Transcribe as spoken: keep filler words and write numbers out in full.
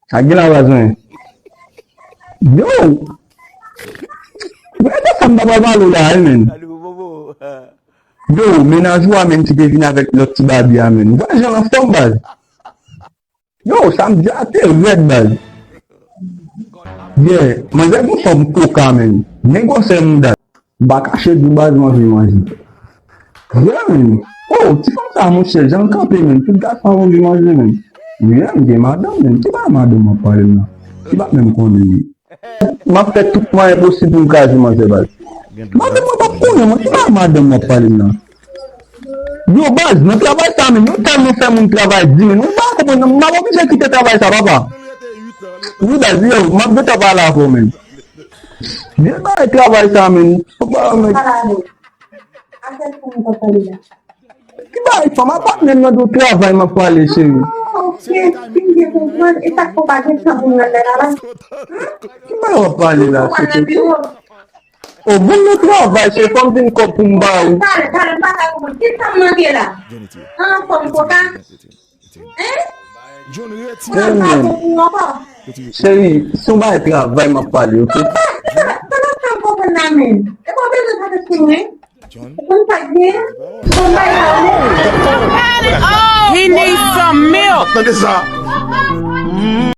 Sa gen la baz mwen. Yo! Gade sa m pa pral pale w la, wi, menn. Yo, mennaj ou a, menn, ki te vin avèk lòt ti babi a, menn. Ou wè jan l anfòm, baz? Yo, sa m di a te rèd, baz. Yeah, manzè gon fòm koka, menn. Men gwosè mouda. M pa kache di w, baz, m anvi manje. Yeah, menn. Oh, ti fanm sa, monchè, jan l kanpe, menn. Tout gason anvi manje, menn. Yeah, m gen madanm, menn. Ki bagay madanm w ap pale m nan? Ki bagay menm konnen li? M ap fè tout mwayen posib pou m kraze manzè, baz. Madanm mwen p ap konnen, mwen, ki bagay madanm w ap pale m nan? Yo, baz, nan travay sa, menn, yo tèlman fè moun travay di, menn, ou pa konprann, m ap oblije kite travay sa, papa. Wi, baz, yo, m ap gentan pale avè w, menn. Vye bagay travay sa, menn. Fò pa, menn. Pale avè w. Afè sa nou t ap pale la. Ki bagay, fanm, apa menm nan do travay m ap pale, cheri. Oh, ok, si m byen konprann, e sa k fè w pa gen tan pou m nan lè la la? Ki bagay w ap pale la, cheri? O, bon, nou travay, cheri, fò m vin kòb pou m ba ou. Pale, pale, m pa ka konprann. Ki sa m manke la? An fòm koka? Hein? Cheri, se yon bagay travay m ap pale, ok? Papa, papa, papa, sa m konprann la menm. E pa w bezwen fè tèt sou mwen. Ou konn sa k gen? Bon, bay la, ou. He needs some milk. Tande sa.